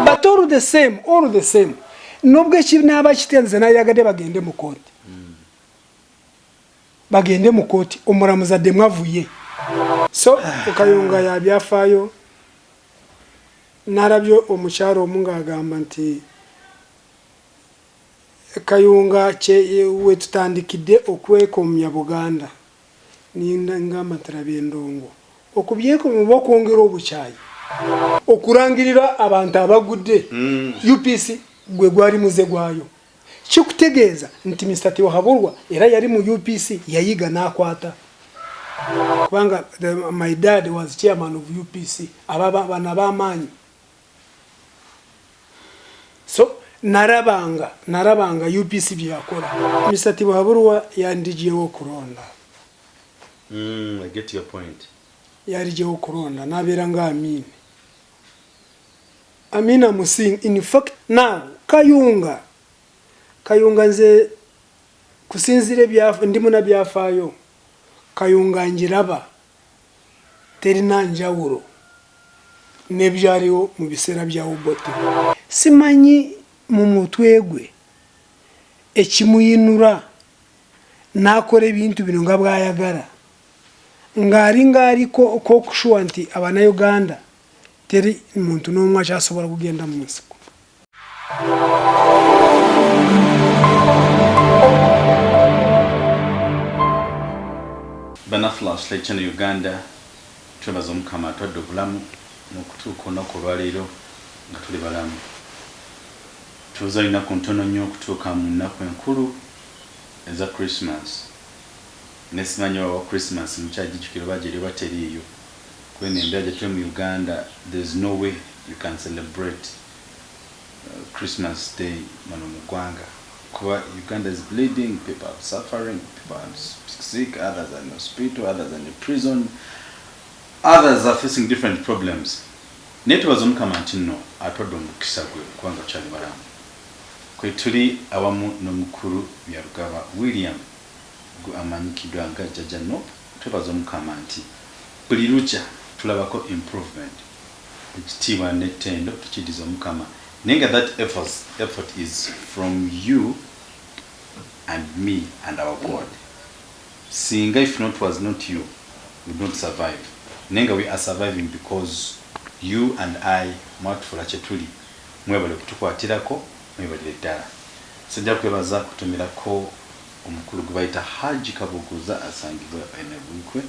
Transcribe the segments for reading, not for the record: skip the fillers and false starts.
But all the same, all the same, nubwo ekinaaba kitya, nze nayagadde bagende mu kooti, bagende mu kooti, omulamuzi addemu avuye. So Okayunga ya byafaayo. Nalabye omukyalo omu ng'agamba nti Kayunga kye wetutandikidde okwekomya Buganda. Ningamba nti laba endongo, okubyekomya oba okwongera obukyayi, okulangirira abantu abagudde. UPC gwe gwali muze gwayo. Kikutegeeza nti Mr Tibuhaburwa era yali mu UPC, yayiga n'akwata, kubanga my dad was chairman of UPC, aba bano ab'amaanyi. So narabanga UPC byeyakola. Mr Tibuhaburwa yandijewo okulonda. I get your point. Yalijewo okulonda nabeera nga Amin. Amin amusinga. In fact, now Kayunga, nze kusinzira ndi munabyafaayo, Kayunga njiraba terina njawulo n'ebyaliwo mu biseera bya Obote. Simanyi mu mutwe gwe ekimuyinura n'akola ebintu bino nga bw'ayagala, ng'ali ng'aliko kokushuwa nti Abannayuganda teri muntu n'omu akyasobola kugenda mu nsiko. Bana Flash Light Channel Uganda, twebaza Omukama atwadde obulamu n'okutuuka olunaku olwaleero nga tuli balamu. Tubuza lunaku ntono nnyo okutuuka mu nnaku enkulu eza Christmas. Nesimanyi oba Christmas mukyagijjukira oba gyeri oba teriiyo. Kweno embeera gye tuli mu Uganda, there is no way you can celebrate Christmas Day wano mu ggwanga, kuba Uganda is bleeding, people are suffering, people are sick, others are in hospital, others are in prison, others are facing different problems. Naye twebaza Omukama nti nno atwadde omukisa gwe kubanga tukyali balamu. Kwe tuli awamu n'omukulu Byarugaba William, gwe amanyikiddwa nga Jjajja Nop. Twebaza Omukama nti buli lukya tulabako improvement. Ekitiibwa n'ettendo tukiddiza Omukama, naye nga that effort is from you and me and our God. Singa if not was not you, we would not survive, naye nga we are surviving because you and I mwatufuula kye tuli. Mwebale okutukwatirako, mwebalire ddala. Sijja kwebaza kutumirako omukulu gwe bayita Haji Kabuguza, asangibwa e Buikwe,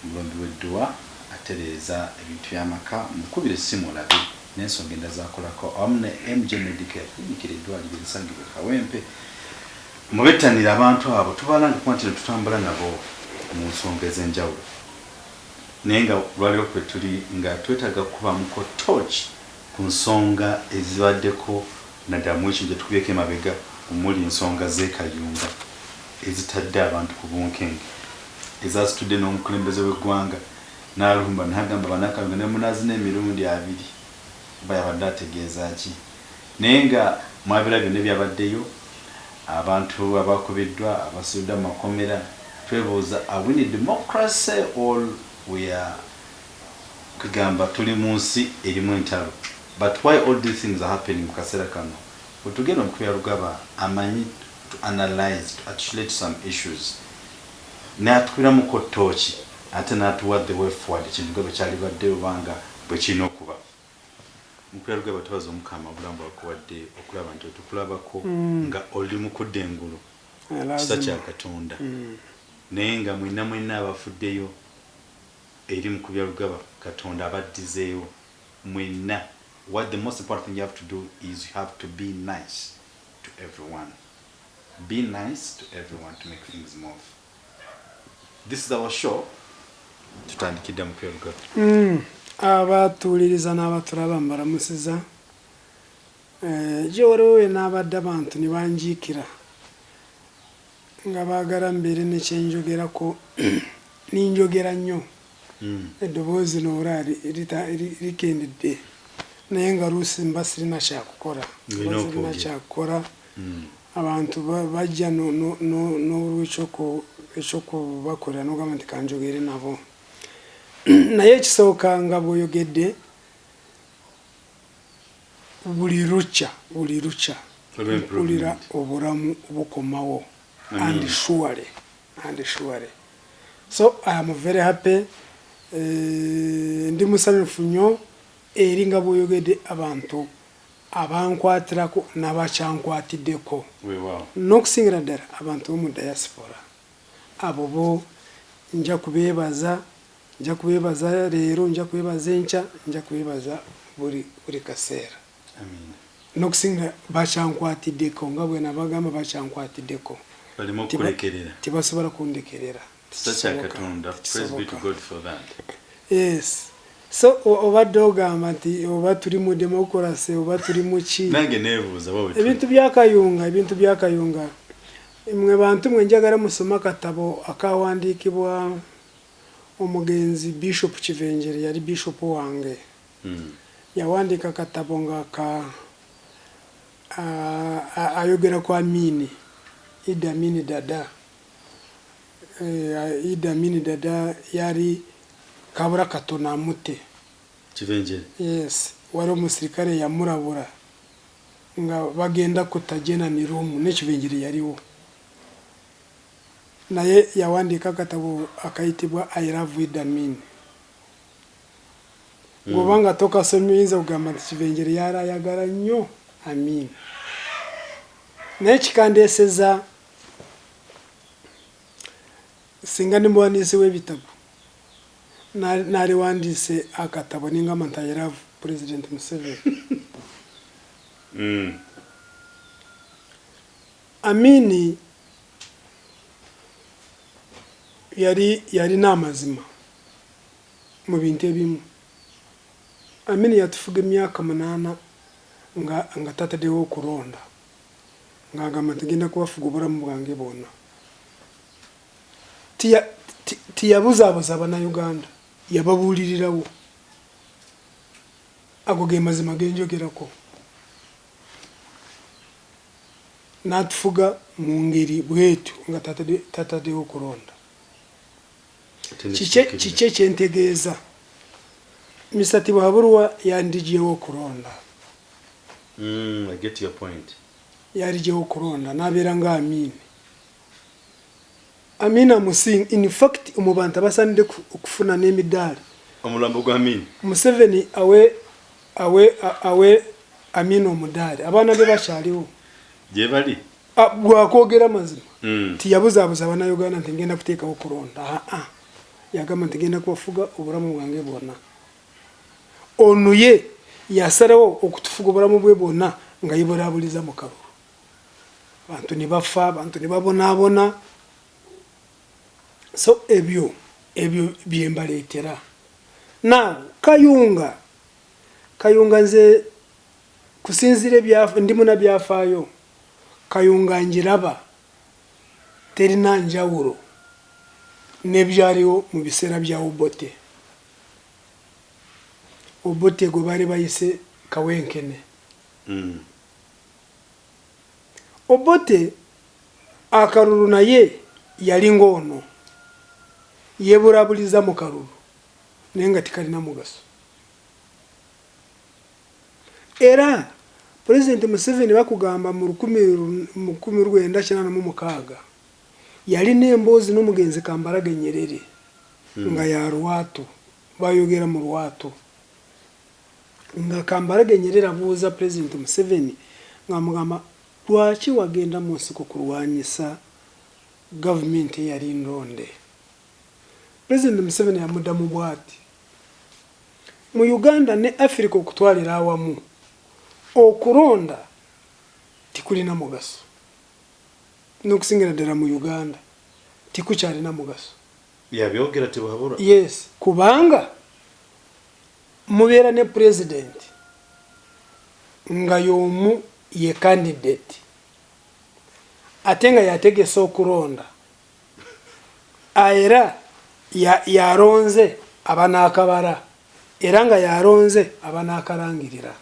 mulombi w'edduwa, atereeza ebintu by'amaka. Mukubire essimu olabe n'ensonga endala zakolako, awamu ne MJ Medical Clinic, eddwaliro erisangibwa e Kawempe. Mubettanire abantu abo, tubalanga kuba nti netutambula nabo mu nsonga ez'enjawulo. Naye nga lwaliwo kwe tuli nga twetaaga kukubamuko torch ku nsonga ezibaddeko naddala mu wiiki gye tukubyeko emabega, omuli ensonga z'e Kayunga ezitadde abantu ku bunkenke, ezasitudde n'omukulembeze w'eggwanga n'alumba n'agamba Bannakayunga ne munaazina emirundi abiri, oba yabadde ategeeza ki? Naye nga mwabirabye byonna ebyabaddeyo, abantu abakubiddwa, abasibiddwa mu makomera. Twebuuza, are we in democracy or we are, kugamba tuli mu nsi erimu entalo? But why all these things are happening mu kaseera kano? Wetugenda, omukulu Byarugaba amanyi to analyze, to articulate some issues, n'atukubiramuko tooki ate n'atuwa the way forward, ekintu nga bwe kyalibadde obanga bwe kirina okuba. Mukulu Byarugaba, twebaza Omukama obulamu bwakuwadde okulaba nti otukulabako nga oli mu kudda engulu, kisa kya Katonda. Naye nga mwenna mwenna abafuddeyo eri Mukulu Byarugaba, Katonda abaddizeewo mwenna. What the most important thing you have to do is you have to be nice to everyone. Be nice to everyone to make things move. This is our show. Tutandikidde, Mukulu Byarugaba. Abatuwuliriza n'abatulaba mbalamusiza. Gye waliwo we n'abadde abantu ne banjiikira nga baagala mbeere ne kyenjogerako, ninjogera nnyo, eddoboozi noolaba likendedde, naye nga luusi mba sirina kyakukola. Ng'olina Mba sirina okwogera. kyakukola. Abantu bajja n'olwekyoku ekyokubakolera, nogamba nti kanjogere nabo. Naye ekisooka, nga bw'oyogedde, Buli lukya, buli lukya mpulira obulamu bukomawo and surely, and surely. So I am very happy. Ndi musanyufu nnyo eri nga bw'oyogedde abantu abankwatirako n'abakyankwatiddeko n'okusingira ddala abantu b'omu diaspora. Abo bo nja kubeebaza, nja kubeebaza leero, nja kubeebaza enkya, nja kubeebaza buli buli kaseera. N'okusingira bakyankwatiddeko nga bwe nabagamba bakyankwatiddeko. Baleme okukulekerera. Tibasobola kundekerera. Kisa kya Katonda. Praise be to God for that. Yes. So obadde ogamba nti oba tuli mu democracy oba tuli mu ki? Nange neebuuza oba wetuli. Ebintu bya Kayunga, ebintu bya Kayunga. Mwe bantu mwe njagala musome akatabo akawandiikibwa omugenzi Bishop Kivenjere, yali bishop wange. Yawandiika akatabo nga ka ayogera ku Amini, Idi Amin Dada. Idi Amin Dada yali kabura katono amute. Kivenjere? Yes, wali omusirikale yamurabura nga bagenda kuta Jenan Lumu ne Kivenjere yaliwo. Naye yawandiika akatabo akayitibwa I Love Idi Amin. Bw'oba nga tokasomye oyinza kugamba nti Kivenjere yali ayagala nnyo Amin. Naye kikandeeseza singa ndi muwandiisi w'ebitabo naliwandiise akatabo ningamba nti I love President Museveni. Amini yali yalina amazima mu bintu ebimu. Amini yatufuga emyaka munaana nga nga tatadewo okulonda nga agamba nti ngenda kubafuga obulamu bwange bwona. Tiya tiyabuzabuza banauganda yababulirirawo. Ago ge mazima genjogerako. Natufuga mu ngeri bwetyo nga tatadewo kulonda. Kiki ekyentegeeza? Mister Tibuhaburwa yandigyewo okulonda. I get your point. Yaligyewo okulonda nabeera nga Amin. Amin amusinga. In fact omu bantu abasanidde okufuna n'emidaali. Omulambo gwa Amin. Museveni awe awe awe Amin omudaali. Abaana be bakyaliwo. Gyebali? Bwakwogera mazima. Tiyabuzabuza banauganda nti ngenda kuteekawo kulonda. Aa. Yagamba nti ngenda kubafuga obulamu bwange bwonna. Ono ye yasalawo okutufuga obulamu bwe bwonna nga yebulabuliza mu kalulu. Abantu ne bafa, abantu ne babonaabona. So ebyo ebyo byembaleetera. Now Kayunga, Kayunga nze kusinziira ebya ndi munabyafaayo, Kayunga ngiraba terina njawulo n'ebyaliwo mu biseera bya Obote. Obote gwe baali bayise Kawenkene. Obote akalulu naye yali ng'ono, yeebulaabuliza mu kalulu naye nga tikalina mugaso. Era Pulezidenti Museveni bakugamba mu 1986 yalina emboozi n'omugenzi Kambarage Nyerere nga ya lwatu, bayogera mu lwatu nga Kambarage Nyerere abuuza Pulezidenti Museveni ng'amugamba lwaki wagenda mu nsiko kulwanyisa gavumenti eyali ndonde? Pulezidenti Museveni yamuddamu bwati, Mu Uganda ne Africa okutwalira awamu, okulonda tikulina mugaso. N'okusingira ddala mu Uganda tikukyalina mugaso. Yabyogera Tibuhaburwa? Yes, kubanga mubeera ne President nga y'omu ye candidate ate nga yategese okulonda Era y'alonze abanaakabala, era nga y'alonze abanaakalangirira.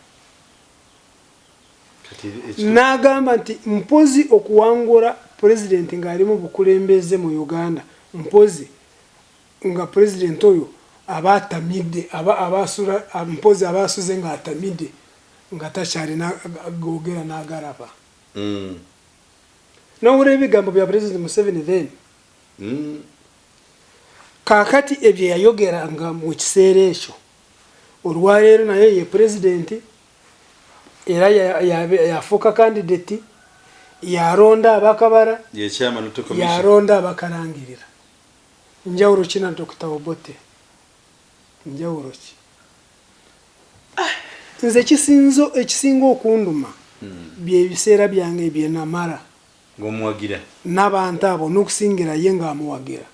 N'agamba nti mpozi okuwangula Pulezidenti ng'ali mu bukulembeze mu Uganda mpozi nga Pulezidenti oyo aba atamidde, aba asula, mpozi aba asuze ng'atamidde. Nga takyalina gogera n'agalaba. Nowulira ebigambo bya President Museveni then. Kaakati ebyo yayogera nga mu kiseera ekyo, olwaleero naye ye president era yafuuka candidate, yalonda abakabara, Ye chairman of the commission. Yalonda abakalangirira. Njawulo ki na Dr. Obote? Njawulo ki? Nze ekisinga okunduma byebiseera byange byenamala ng'omuwagira n'abantu abo, n'okusingira ye ng'amuwagira.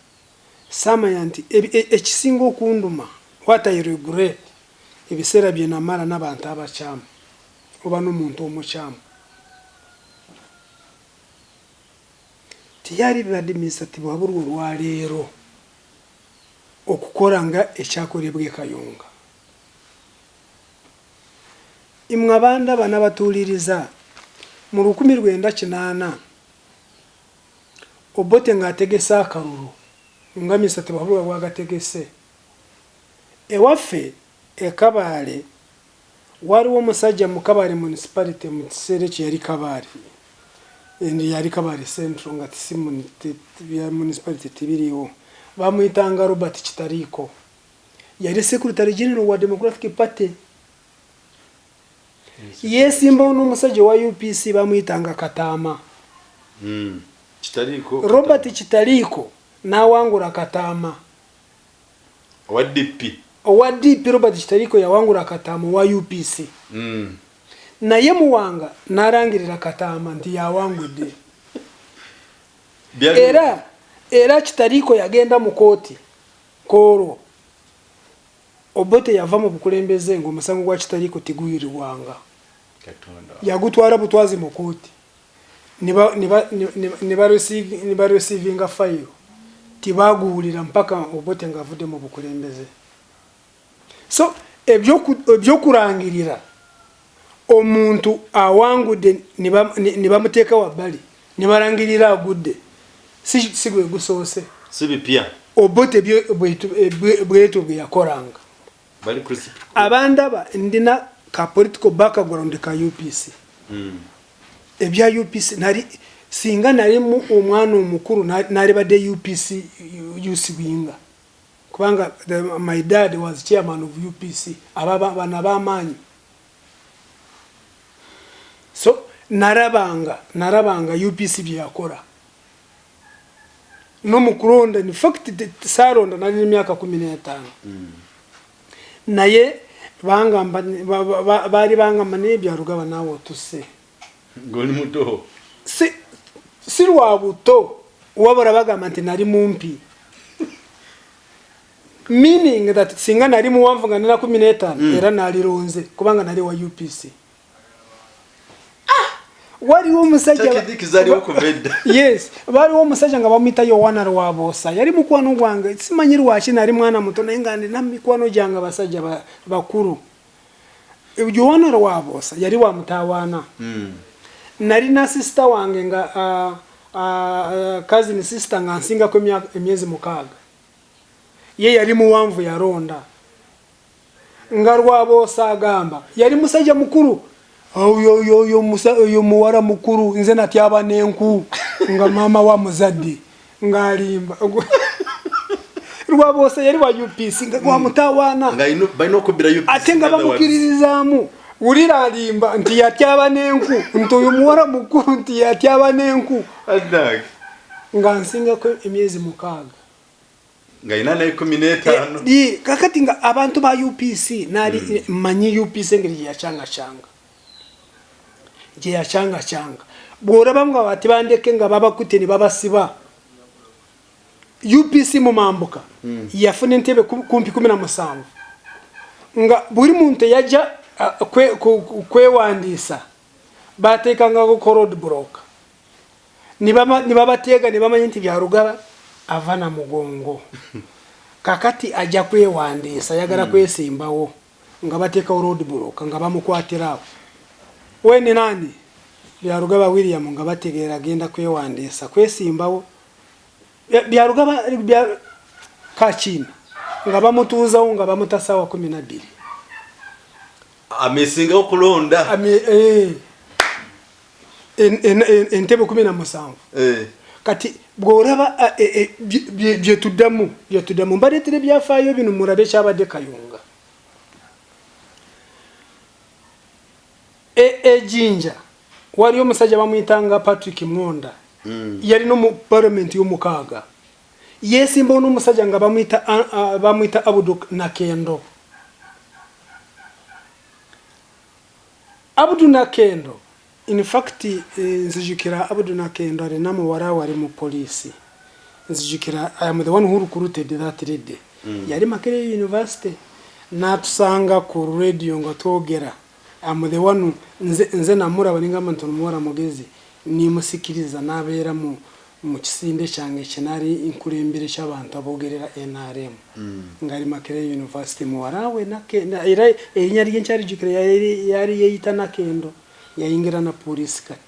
Saamanya nti ekisinga okunduma, what I regret, ebiseera byenamala n'abantu abakyamu oba n'omuntu omukyamu. Tiyali bibadde minisita Tibuhaburwa olwaleero okukola nga ekyakolebwa e Kayunga. Imwe abandaba n'abatuuliriza, mu 1980 Obote ng'ategese akalulu nga minisita Tibuhaburwa bw'agategese, ewaffe e Kabaale waliwo omusajja mu Kabaale Municipality, mu kiseera ekyo yali Kabaale, yali Kabaale Central, nga si bya municipality tibiriiwo, bamuyitanga Robert Kitariiko. Yali secretary general wa Democratic Party. Yeesimbawo n'omusajja owa UPC bamuyitanga Kataama. Kitaliiko. Robert Kitaliiko n'awangula Kataama. Owa DP. Owa DP Robert Kitaliiko yawangula Kataama owa UPC. Naye Muwanga n'alangirira Kataama nti yawangudde. Era Kitaliiko yagenda mu kooti kwolwo. Obote yava mu bukulembeze ng'omusango gwa Kitaliiko tiguyulibwanga. Katonda. Yagutwala butwazi mu kooti. Ne bareceivinga fayiro, tibaguwulira mpaka Obote ng'avudde mu bukulembeze. So ebyokulangirira omuntu awangudde ne bamuteeka wabbali ne balangirira agudde, si gwe gusoose. Si bipya. Obote bwetyo bwe yakolanga. Bali crisp. Abandaba, ndina ka political background ka UPC. Ebya UPC nali, singa nalimu omwana omukulu, nalibadde UPC youth winger, kubanga my dad was chairman of UPC, aba bana b'amaanyi. So narabanga UPC byeyakola nomukulonda. In fact, saalonda, nalina emyaka 15, naye bangamba, baali bangamba, naye Byarugaba naawe otuse. Ng'oli muto. Si lwa buto, wabula bagamba nti nali mumpi, meaning that singa nali muwanvu nga nina 15, era nalironze kubanga nali wa UPC. Waliwo omusajja Tactics zaaliwo kuva edda. Yes, waliwo omusajja nga bamuyita Yowana Rwaboosa, yali mukwano gwange. Simanyi lwaki, nali mwana muto naye nga ndina mikwano gyange abasajja bakulu. Yowana Rwaboosa yali wa mutawaana. Nalina sister wange nga cousin sister nga nsingako emyezi 6, ye yali muwanvu, yalonda. Nga Rwaboosa agamba, yali musajja mukulu, oyo muwala mukulu, nze natyaba n'enku nga maama wa muzadde, ng'alimba. Rwaboosa yali wa UPC, nga gwamutawaana. Nga balina okubbira UPC. Ate nga in other words. Bamukiririzaamu. Wulira, alimba nti yatyaba n'enku, nti oyo muwala mukulu, nti yatyaba n'enku. Adag. Nga nsingako emyezi 6. Nga alina naye 15. Kakati nga abantu ba UPC nali mmanyi UPC engeri gye yakyangacanga, bw'olaba nga bati bandeke nga babakutte ne babasiba. UPC mumambuka yafuna entebe kumpi 17, nga buli muntu eyajja kwewandiisa bateekangako ko road block, ne babateega ne bamanya nti Byarugaba ava na mugongo, kakati ajja kwewandiisa, ayagala kwesimbawo, nga bateekawo road block, nga bamukwatira awo, weni nani, Byarugaba William, nga bategeera agenda kwewandiisa kwesimbawo. Byarugaba Kakiina, nga bamutuuzawo, nga bamuta saawa 12. Amesinga okulonda. Entebe 17. Kati bw'olaba byetuddamu byetuddamu, mbaleetera ebyafaayo bino mulabe ekyabadde Kayunga. Ejinja waliyo omusajja bamuyitanga Patrick Mwonda. Yalina mu parliament y'omukaaga, yesimbawo n'omusajja nga bamuyita Abudu Nakendo. Abudu Nakendo, in fact, nzijukira Abudu Nakendo alina muwala we ali mu poliisi. Nzijukira I am the one who recruited that lady. Yali Makerere University, n'atusanga ku radio nga twogera. Am the one, nze namulaba ningamba nti omuwala mugezi, nimusikiriza n'abeera mu kisinde kyange kyenali nkulembere ky'abantu abogerera NRM. Ngali Makerere University, muwala we era erinnya lye nkyalijjukira, yali yeeyita Nakendo, yayingira na poliisi. Kati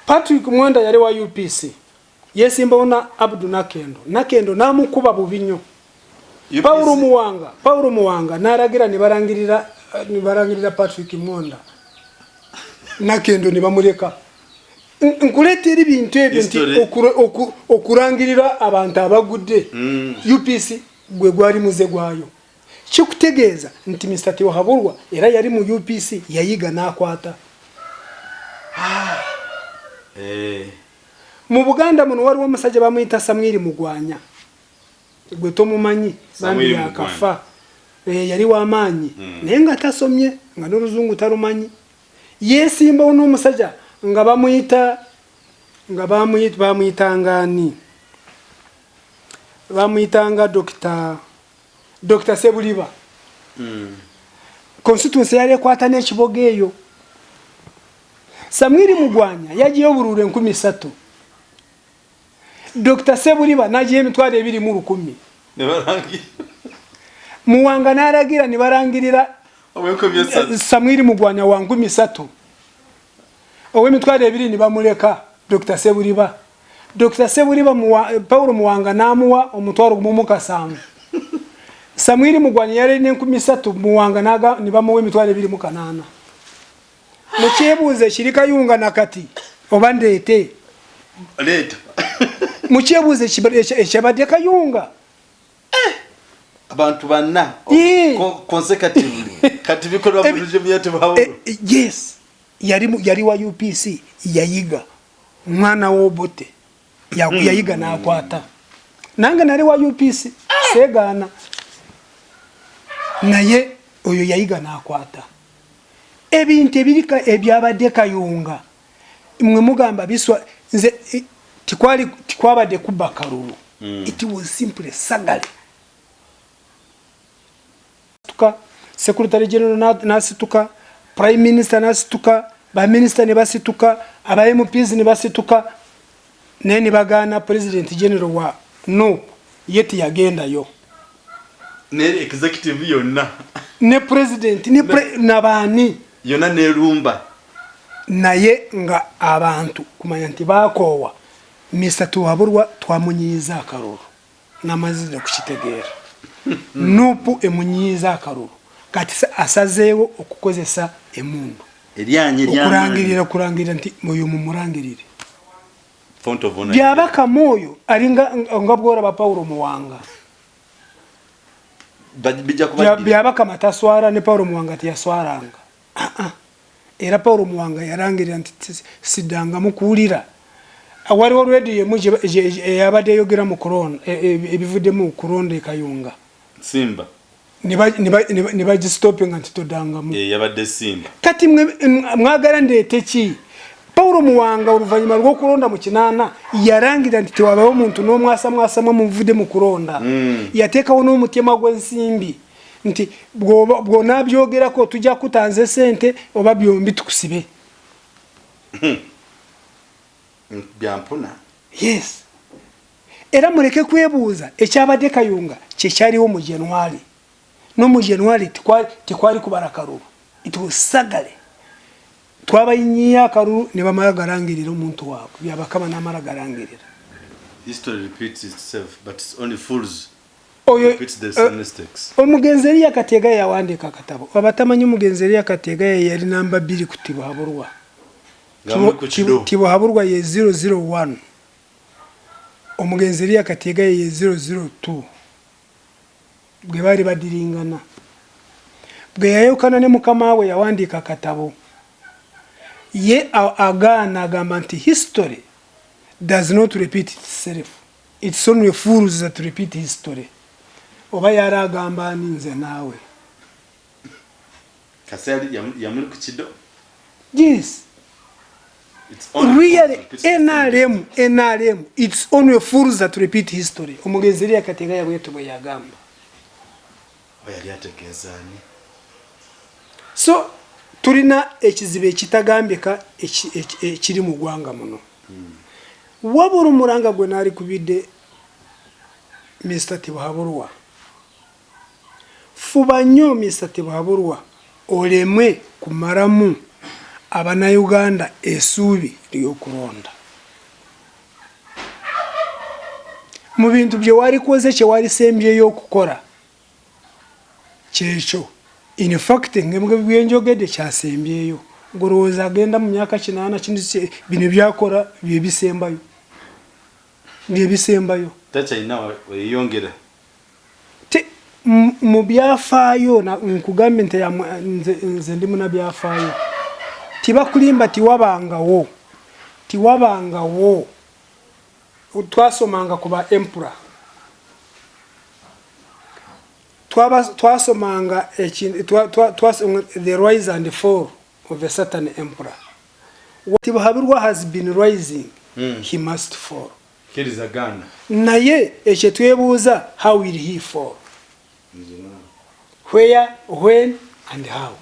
Patrick Mwenda yali wa UPC, yesimbawo na Abdu Nakendo. Nakendo n'amukuba bubi nnyo. Paulo Muwanga n'alagira ne barangirira Patrick Mwenda, Nakendo ne bamuleka. Nkuleetera ebintu ebyo nti History. okulangirira abantu abagudde. UPC gwe gwali muze gwayo. Kikutegeeza nti Mr Tiwahabulwa era yali mu UPC, yayiga n'akwata. Mu Buganda muno waliwo omusajja bamuyita Samwiri Mugwanya, gwe tomumanyi bambi. Samwiri. Yakafa. Yali w'amaanyi naye nga tasomye, nga n'oluzungu talumanyi. Yeesimbawo n'omusajja nga bamuyita nga bamuyitanga ani? Bamuyitanga Dr Sebuliba. Constituency yali ekwata n'ekiboga eyo. Samwiri Mugwanya yagiye obululu 3000, Dr Sebuliba nagiye 2,001. Ne balangira. Muwanga n'alagira ne barangirira 3000. Samwiri Mugwanya wa 3000, ow'emitwalo 2 ne bamuleka Dr Sebuliba. Dr Sebuliba Paulo Muwanga n'amuwa 17,000. Samwiri Mugwanya yali alina 3000, Muwanga ne bamuwa 28,000. Mukyebuuze kiri Kayunga nakati oba ndeete? Leeta. Mukyebuuze ekyabadde Kayunga. Abantu banna consecutively kati bikolwa mu regime ya Tibuhaburwa. Yes, yali wa UPC, yayiga, mwana w'Obote. Yayiga n'akwata. Nange nali wa UPC, segaana, naye oyo yayiga n'akwata. Ebintu ebirika ebyabadde Kayunga, mwe mugamba biswa. Nze tikwali tikwabadde kubba kalulu. It was simply sagale tuka secretary general nasituka, prime minister nasituka, baminisita ne basituka, aba MPs ne basituka, naye ne bagaana. President general wa NUP ye teyagendayo. Ne executive yonna. Ne president ne nabaani. Yonna nerumba. Naye nga abantu kumanya nti bakoowa Mr Tuwaburwa, twamunyiiza akalulu namazire okukitegeera. NUP emunyiiza akalulu, kati asazeewo okukozesa emundu. Eryanyi. Okulangirira nti oyo mumulangirire. Font of honor. Byabakama oyo alinga nga bworaba Paulo Muwanga. Bijja kubaddira. Byabakama taswala, ne Paulo Muwanga teyaswalanga. Ah, ah. Era Paulo Muwanga yalangirira nti siddangamu kuwulira. Waliwo rediyo emu eyabadde eyogera mu kulonda, ebivudde mu kulonda e Kayunga. Simba. Ne bagistopinga nti todangamu. Yabadde Simba. Kati mwe mwagala ndeete ki? Paulo Muwanga oluvannyuma lw'okulonda mu 80 yalangira nti tewabawo omuntu n'omwasamwasamwa muvudde mu kulonda. Yateekawo n'omutyema gw'ensimbi nti bw'onaabyogerako tujja kutanza sente oba byombi tukusibe. Byampuna. Yes, era muleke kwebuuza ekyabadde Kayunga kyekyaliwo mu January. No mu January tekwali kubala kalulu, it was sagale. Twabayinyiye akalulu ne bamala galangirira omuntu waabwe Byabakama n'amala galangirira. History repeats itself, but it's only fools. Oyo omugenzi Eriya Kategaya yawandiika akatabo. Abatamanyi omugenzi Eriya Kategaya yali namba bbiri ku Tibuhaburwa. Tibuhaburwa ye 001. Omugenzi Eriya Kategaya ye 002. Bwe baali badiringana. Bwe yayawukana ne mukama we yawandiika akatabo. Ye agaana agamba nti history does not repeat itself. It's only fools that repeat history. Oba yari agamba ani nze naawe? Kasi yali yamuli ku kido? Yes. It's only Really, fools that repeat history. NRM, NRM, it's only fools that repeat history. Omugenzi Eriya Kategaya bwetyo bwe yagamba. Oba yali ategeeza ani? So tulina ekizibu ekitagambika ekiri mu ggwanga muno. Wabula omuranga gwe nalikubidde Mister Tibuhaburwa, fuba nnyo Mister Tibuhaburwa olemwe kumaramu abanauganda esuubi ly'okulonda. Mu bintu bye warikoze kye walisembyeyo okukora Kyekyo. In fact nge bwenjogedde kyasembyeyo. Gwe olowooza agenda mu myaka kinaana kino bino byakora byebisembayo. Byebisembayo. Takyalina weyeyongera. Te mu byafaayo nkugambye nti nze ndi munabyafaayo. Tibakulimba tiwabangawo. Tiwabangawo. Twasomanga ku ba emperor. Twasomanga the rise and fall of a certain emperor. Tibuhaburwa has been rising, he must fall. Kkiriza gaana. Naye ekyo twebuuza, how will he fall? Where, when and how?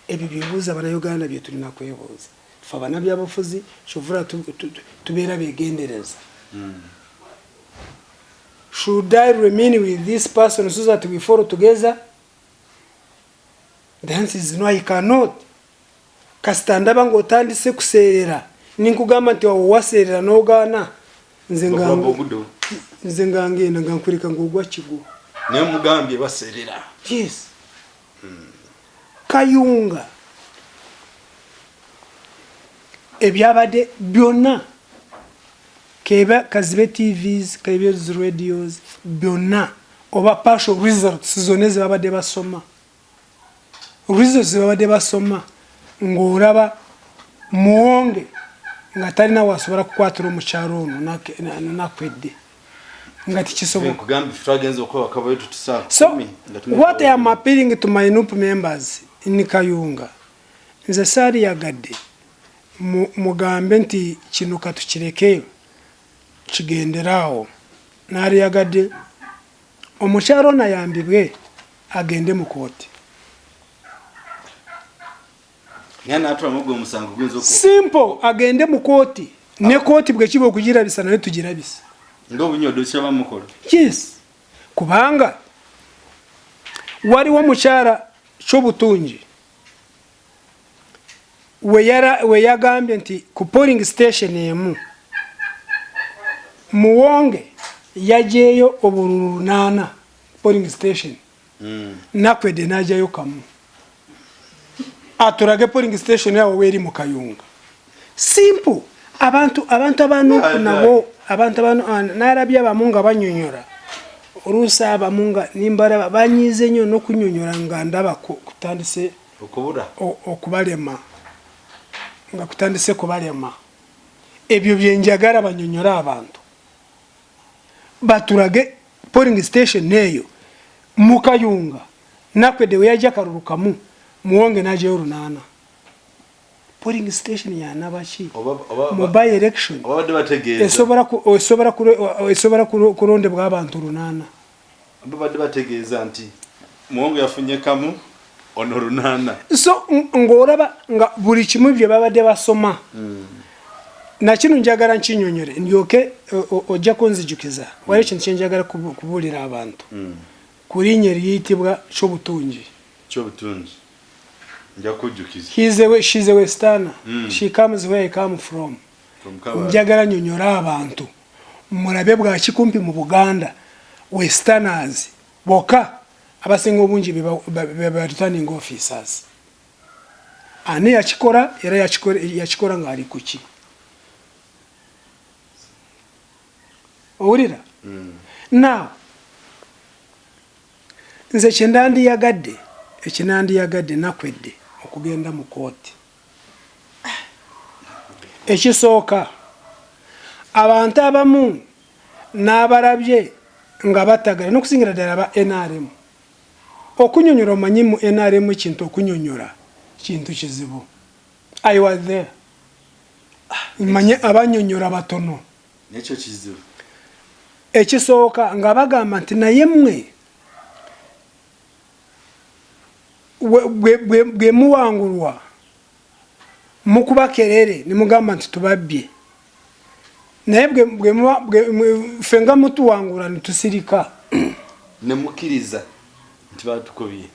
Ebyo byebuuzo abanauganda byetulina kwebuuza. Ffe abanabyabufuzi kyova tubeera begendereza. Should I remain with this person so that we follow together? The answer is no, I cannot. Kasita ndaba ng'otandise kuseerera, ninkugamba nti awo waseerera n'ogaana, nze nga nze nga ngenda nga nkureka ng'ogwa kigwo. Naye mugambye baseerera. Yes. Kayunga ebyabadde byonna keba kazibe TVs kebe zi radios byonna oba partial results zonna ezibabadde basoma results zebabadde basoma ng'olaba Muwonge nga talina wasobola kukwatira omukyalo ono nakwedde nga tikisoboka. So what I am appealing to my NUP members in Kayunga, nze saaliyagadde mugambe nti kino katukireke kigendere awo. Naaliyagadde omukyalo ono ayambibwe agende mu kooti. Simple, agende mu kooti ne kooti bwekiba okugirabisa nayo tugirabisa. Yes, kubanga waliwo omukyala Kyobutungi we yagambye nti ku polling station emu Muwonge yajeeyo obululu 8 polling station Nakwedde n'ajayo kamu aturage polling station awo weri mu Kayunga. Simple. Abantu abantu abanuku nabo abantu abantu narabye abamu nga banyonyora oluusi abamu nga nimbalaba banyiize nnyo n'okunyonyora nga ndaba kutandise okubura okubalema nga kutandise kubalema. Ebyo byenjagala banyonyore abantu baturage polling station eyo mu Kayunga. Nakwedde we yajja akalulu kamu, Muwonge n'ajayo 8. Polling station ya nabaki mu by election esobola kulondebwa abantu 8? Babadde bategeeza nti Muwonge yafunye kamu, ono 8. So ng'olaba nga buli kimu bye babadde basoma nakino njagala nkinyonyole ndyoke ojja kunzijukiza. Waliwo ekintu kyenjagala kubuulira abantu ku linnya eriyitibwa Kyobutungi. Kyobutungi nja kujjukiza. She's a westerner. She comes where I come from. Njagala nyonyole abantu mulabe bwaki kumpi mu Buganda. Westerners bokka abasinga obungi be returning officers. Ani yakikola era yakikola ng'ali kuki? Owulira? Now nze kyendandiyagadde, ekinandiyagadde nakwedde okugenda mu kooti. Ekisooka, abantu abamu n'abalabye nga batagala n'okusingira ddala aba NRM okunyonyola. Omanyi mu NRM ekintu okunyonyola kintu kizibu. I was there, manye abanyonyola batono. Nekyo kizibu. Ekisooka nga bagamba nti naye mmwe bwe muwangulwa mukuba kerere ne mugamba nti tubabbye, naye ffe nga mutuwangula ne tusirika. Ne mukkiriza nti batukubye.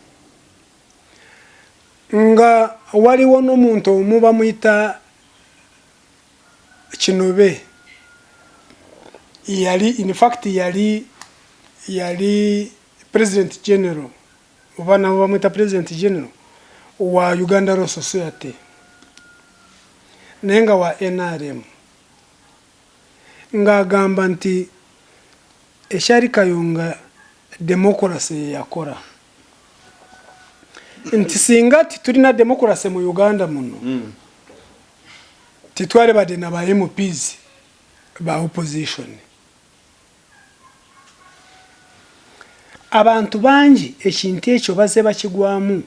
Nga waliwo n'omuntu omu bamuyita Kinobe, yali in fact yali president general, oba nabo bamwita president general wa Uganda Law Society, naye nga wa NRM, ng'agamba nti ekyali Kayunga democracy yeyakola, nti singa titulina democracy mu Uganda muno, titwalibadde na ba MPs ba opposition. Abantu bangi ekintu ekyo bazze bakigwamu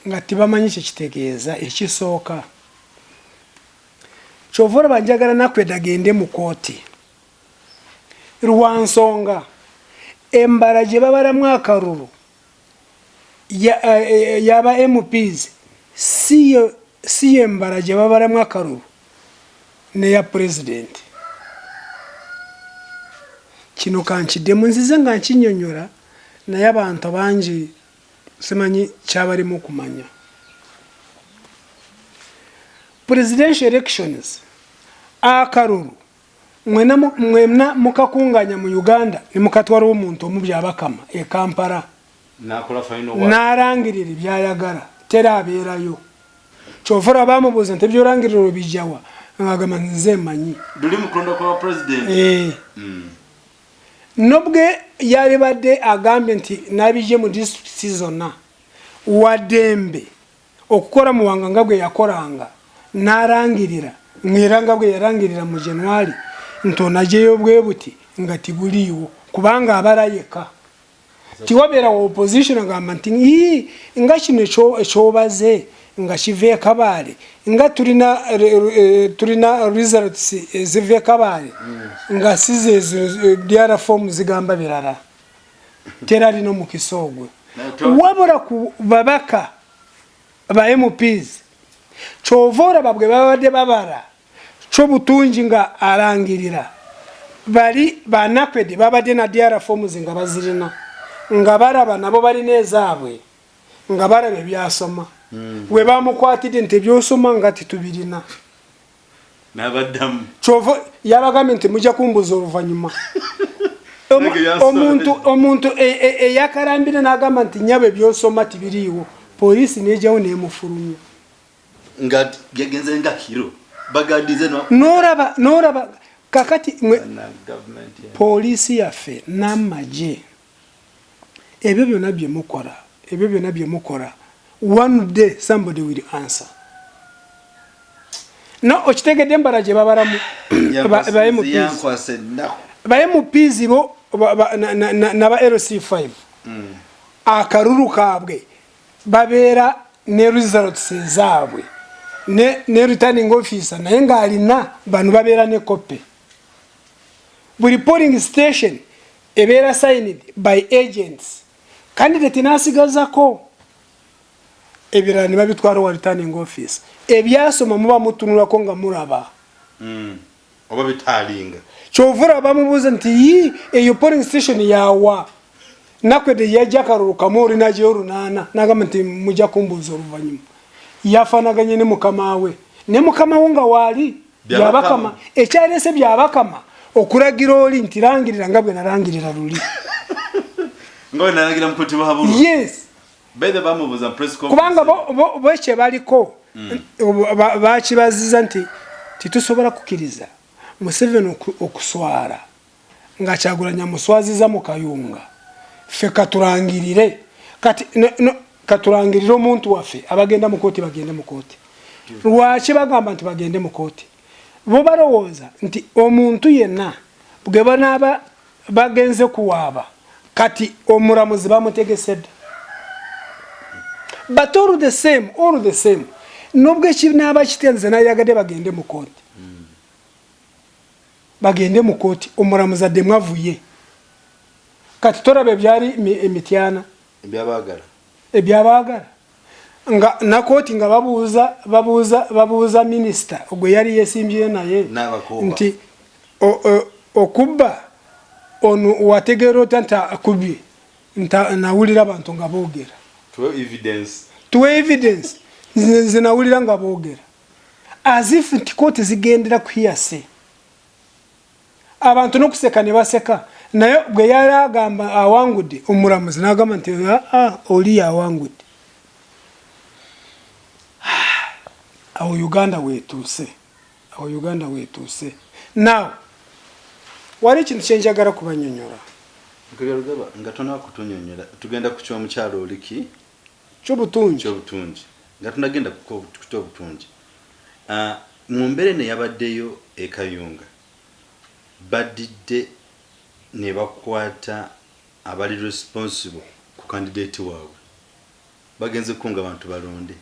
nga tebamanyi kyekitegeeza. Ekisooka, kyova olaba njagala nakwedde agende mu kooti lwa nsonga embala gye babalamu akalulu yaba MPs si yembala gye babalamu akalulu neya president. Kino kankiddemu nzize nga nkinyonyola, naye abantu bangi simanyi kyabalimu okumanya. Presidential elections, akalulu mwena mukakunganya mu Uganda ne mukatwala omuntu omu Byabakama e Kampala, n'alangirira byayagala, tera abeerayo. Kyova olaba bamubuuza nti ebyolangirira obijjawa, ng'agamba nze manyi. Nobwe yalibadde agambye nti nabijje mu disitulikiti zonna, waddembe okukola Muwanga nga bwe yakolanga n'alangirira, ng'era nga bwe yalangirira mu January nti onagyeyo bwe buti nga tibuliiwo, kubanga abala yekka. Tiwabeera wa opposition agamba nti ii nga kino ekyobaze nga kiva e Kabaale, nga tulina results eziva e Kabaale nga si zezo, DR form zigamba birala. Tera alina omukisa ogwo. Wabula ku babaka ba MPs, kyova olaba bwe babadde babala kyobutungi nga alangirira, bali banakwede babadde na DR forms nga bazirina, nga balaba nabo balina ezaabwe, nga balaba ebyasoma. We bamukwatidde nti ebyosoma nga titubirina. N'abaddamu. Kyova yabagambye nti mujja kumbuza oluvannyuma. Omuntu eyakalambire n'agamba nti nyabo ebyosoma tibiriiwo, poliisi nejjawo nemufulumya. Nga yagenze nga hero bagadize no. Noraba kakati poliisi yaffe n'amagye, ebyo byonna bye mukola, ebyo byonna bye mukola, one day somebody will answer. No okitegedde embala gye babalamu ba MPs bo naba LC5, akalulu kaabwe babeera ne results ezaabwe ne returning officer, naye ng'alina bano babeera ne copy. Buli polling station ebeera signed by agents, candidate n'asigazako ebirala ne babitwala wa returning office. Ebyasoma muba mutunulako nga mulaba. Oba bitalinga. Kyovula bamubuuza nti yi eyo polling station yawa, nakwedde yajja akalulu kamu olinajeyo 800, nagamba nti mujja kumbuuza oluvannyuma. Yafanaganye ne mukama we, ne mukama we nga waali Byabakama. Ekyalese Byabakama. Okulagira oli nti langirira nga bwe nalangirira luli. Nga bwe nalangira mukuti buhabulwa. Yes. By bamubuuza press conference. Kubanga bo kye baliko bakibaziza nti titusobola kukkiriza Museveni okuswala nga Kyagulanyi amuswaziza mu Kayunga, ffe katurangirire kati no, katurangirire omuntu waffe, abagenda mu kooti bagende mu kooti. Lwaki bagamba nti bagende mu kooti? Bo balowooza nti omuntu yenna bwe banaaba bagenze kuwaaba kati omulamuzi bamutegese dda. But all the same, all the same, nubwo ekinaaba kitya, nze nayagadde bagende mu kooti, bagende mu kooti, omulamuzi addemu avuye. Kati toraba ebyali emityana Ebyabaagala. Ebyabaagala nga nakooti nga babuuza minisita gwe yali yesimbyeyo naye N'abakuuba. Nti okubba ono wategeera otya nti akubye? Nta nawulira abantu nga boogera. Tuwe evidence. Tuwe evidence. Nze nawulira nga boogera as if nti kooti zigendera ku hearsay. Abantu n'okuseka ne baseka, naye bwe yali agamba awangudde, omulamuzi n'agamba nti aa, oli yawangudde. Awo Uganda weetuuse, awo Uganda weetuuse. Now wali ekintu kyenjagala kubanyonyola. Rugaba, nga tonaba kutunyonyola, tugenda ku ky'omukyalo oliki Kyobutungi. Kyobutungi. Nga tunagenda ku kyobutungi, mu mbeera eno eyabaddeyo e Kayunga, badidde ne bakwata abali responsible ku candidate waabwe. Bagenze kunga abantu balonde,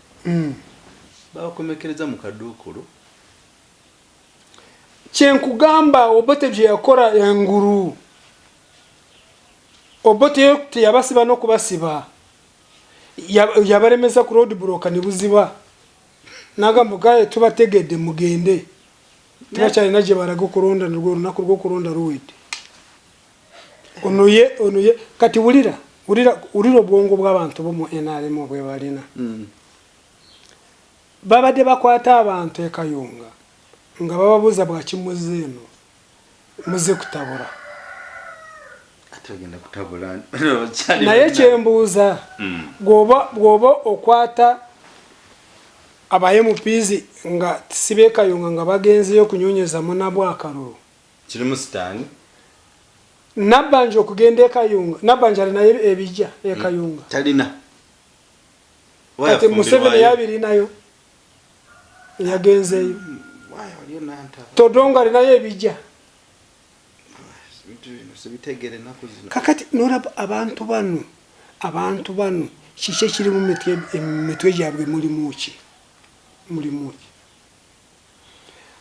babakomekereza mu kaduukulu. Kyenkugamba, Obote bye yakola engulu, Obote teyabasiba n'okubasiba, yabalemesa ku road block ne buziba, nagamba gaye tubategedde, mugende, tebakyalina gye balaga okulonda, nalwo olunaku lw'okulonda luwedde. Onoye onoye kati wulira, wulira, wulira obwongo bw'abantu bo mu NRM bwe balina. Babadde bakwata abantu e Kayunga nga bababuuza bwaki muzze eno, muzze kutabula. Ate bagenda kutabula. Naye kyembuuza, bw'oba okwata aba MPs nga si b'e Kayunga nga bagenzeyo okunyonyeza munabwe akalulu, Kirimu sitaani. Nabbanja okugenda e Kayunga, Nabbanja alinayo ebijja e Kayunga? Talina. Kati Museveni yabirinayo, yagenzeeyo. Todongo alinayo ebijja. Kakati nolaba abantu bano kiki ekiri mu mitwe gyabwe? Mulimu ki? Mulimu ki?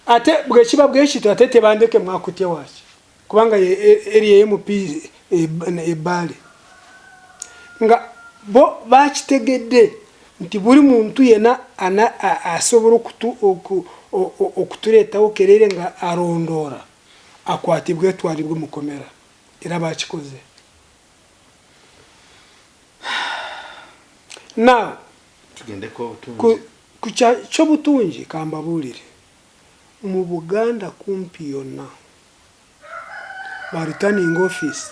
Ate bwekiba bwekityo, ate tebandeke mwakutye waki? Kubanga eri MP ebbaale nga bo bakitegedde nti buli muntu yenna asobola okutuleetawo kerere nga arondora akwatibwe, atwalibwe mukomera, era bakikoze. Now Tugendeko obutungi. Ku kyobutungi, kambabuulire, mu Buganda kumpi yonna ba returning office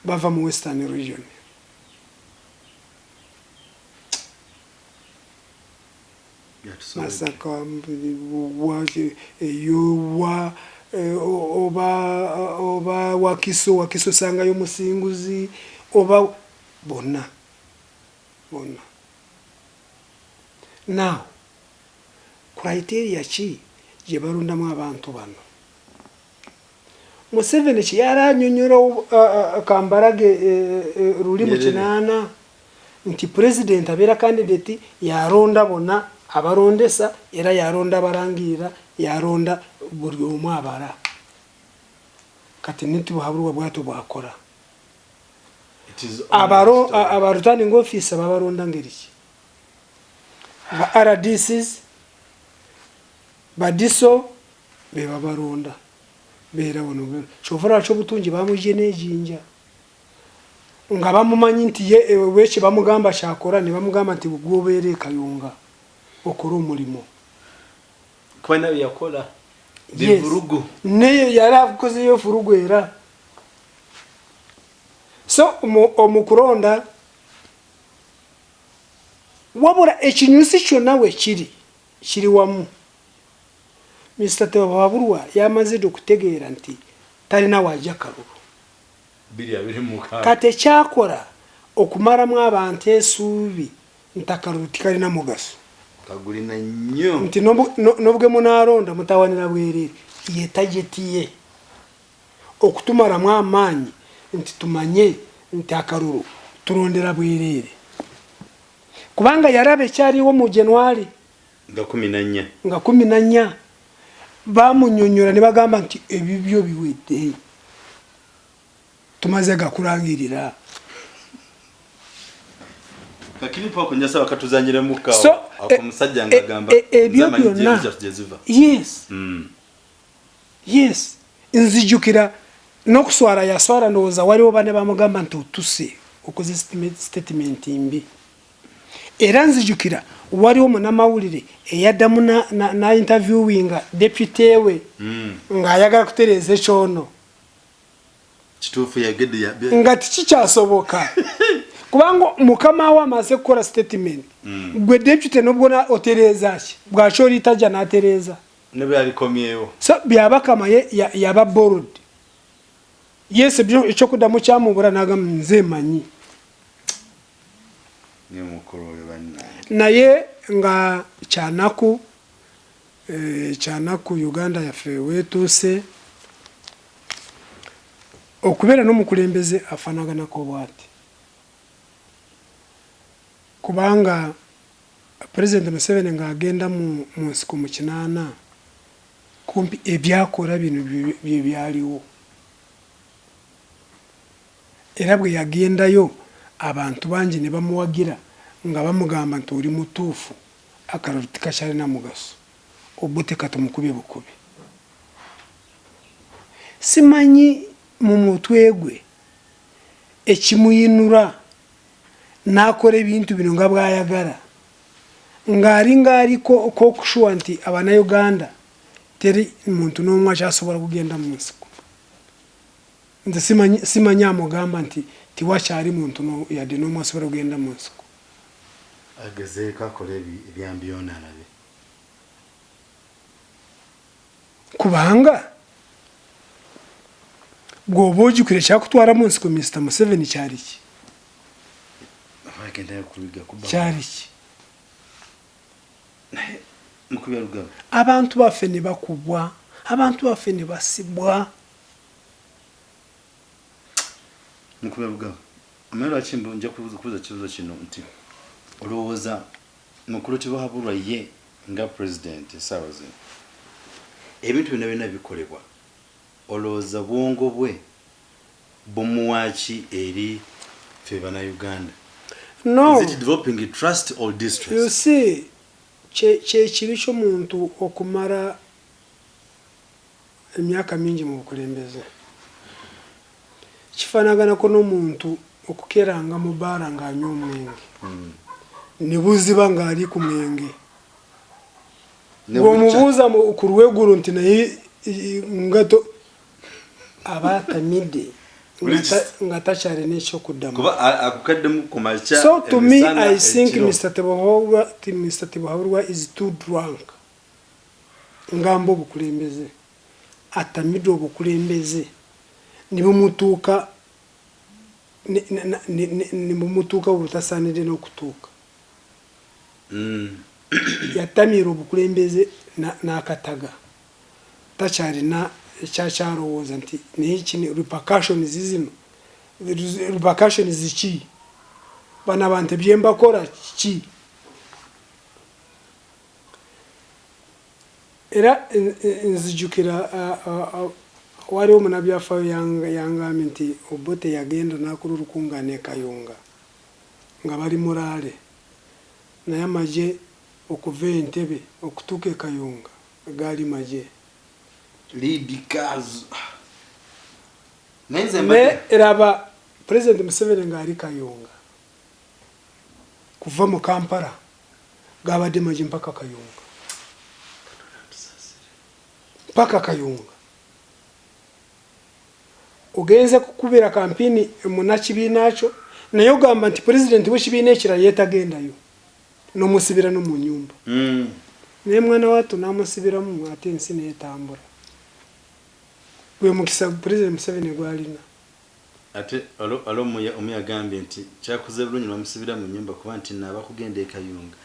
bava mu Western Region. Masaka, eyowa oba Wakiso, Wakiso sangayo Musinguzi, oba bonna bonna. Now criteria ki gye balondamu abantu bano? Museveni kyeyali anyonyola Kambarage luli mu 80 nti president abeera candidate, yalonda bonna abalondesa, era yalonda abalangirira, yalonda buli omu abala. Kati nitibuhaburwa bwatyo bwakola aba returning officer babalonda ngeri ki? Ba RDCs, badiso bebabalonda, beera wano. Kyova lwaki obutungi bamugye nejinja nga bamumanyi nti ye weki bamugamba kyakola, ne bamugamba nti gwobeera e Kayunga okole omulimu. Kuba nawe yakola. Bivurugu. Naye yali akozeyo furugu era. So omukulonda wabula ekinyusi kyonna we kiri kiri wamu. Mr. Tebaburwa yamaze dda okutegeera nti talina wajja kalulu. Kati ekyakola okumalamu abantu esuubi nti akalulu tikalina mugaso. Kagulina nnyo. Nti nobwe munaalonda mutawanira bwereere. Ye tageti ye okutumaramu amaanyi nti tumanye nti akalulu turondera bwereere. Kubanga yaraba ekyariwo mu January. Nga 14. Nga 14. Bamunyonyora ne bagamba nti ebibyo biwedde. Tumaze gakurangirira. Kakilipu ako njasaba katuzanyiremu kawo. So, ako omusajja ng'agamba, ebyo nze amanyi byonna. gye ziva. Yes. Yes. Nzijukira n'okuswala yaswala ndowooza waliwo bane bamugamba nti otuse okoze statement mbi. Era nzijukira waliwo munnamawulire eyaddamu na interviewinga deputy we ng'ayagala kutereeza ekyono. Kituufu yagedde ya- Nga tikikyasoboka. Kubanga mukama we amaze kukola statement. Gwe deputy nobwo otereeza ki? Bwaki oli tajja n'atereeza? Ne bwe yalikomyewo. So Byabakama ye yaba bold. Yes, ekyokuddamu kyamubula n'agamba nze manyi. Ne mukulu oyo bannange. Naye nga kyanaku Uganda yaffe weetuuse okubeera n'omukulembeze afaanaganako bw'ati. Kubanga President Museveni ng'agenda mu nsiko mu 80 kumpi ebyakola bino bye byaliwo. Era bwe yagendayo abantu bangi ne bamuwagira nga bamugamba nti oli mutuufu akalulu tikakyalina mugaso Obote katumukubye bukubi. Simanyi mu mutwe gwe ekimuyinura n'akola ebintu bino nga bw'ayagala ng'ali ng'aliko k'okushuwa nti Abannayuganda teri muntu n'omu akyasobola kugenda mu nsiko. Nze simanyi amugamba nti tiwakyali muntu yadde n'omu asobola kugenda mu nsiko. Agezeeko akole ebyambyone alabe. Kubanga bw'oba ojjukira ekyakutwara mu nsiko Mr. Museveni kyali ki? Agendayo kuyiga kuba. Kyali ki? Naye mukubya lugabo. Abantu baffe ne bakubwa, abantu baffe ne basibwa. Mukubya lugabo. Omanyi lwaki nja kubuuza ekibuuzo kino nti olowooza mukulu Tibuhaburwa ye nga president essaawa zino ebintu byonna byonna bikolebwa olowooza bwongo bwe bumuwa ki eri ffe bannayuganda? No. Is it developing trust or distrust? You see, kye kibi ky'omuntu okumala emyaka mingi mu bukulembeze. Kifaanaganako n'omuntu okukeranga mu bbaala ng'anywa omwenge. Ne buziba ng'ali ku mwenge. Bw'omubuuza ku lweggulo nti naye nga aba atamidde nga takyalina ekyokuddamu. Kuba akukaddemu ku makya. So to me, I think Mr. Tibuhaburwa is too drunk. Ngamba obukulembeze. Atamidde obukulembeze. Ne bumutuuka butasaanidde n'okutuuka. Yatamiira obukulembeze n'akataga. Takyalina ekyakyalowooza nti naye kino repercussions zino repercussions ki? Bano abantu bye mbakola ki? Era nzijukira waliwo munnabyafaayo yangambye nti Obote yagenda n'akola olukungaana e Kayunga nga bali mulaale naye amagye okuva e Entebbe okutuuka e Kayunga gaali magye. Lead cars. Naye nze Ne mbadde raba President Museveni ng'ali Kayunga kuva mu Kampala gabadde magye mpaka Kayunga. Paka Kayunga. Ogenze kukubira kampini munakibiina kyo, naye ogamba nti pulezidenti w'ekibiina ekirala yeetagendayo, n'omusibira no mu nyumba. Naye mwana wattu n'amusibiramu, ate ensi neetambula. Gwe mukisa Pulezidenti Museveni gwalina. Ate alo omu yagambye nti kyakuze bulungi bamusibira mu nyumba, kuba nti naaba kugenda e Kayunga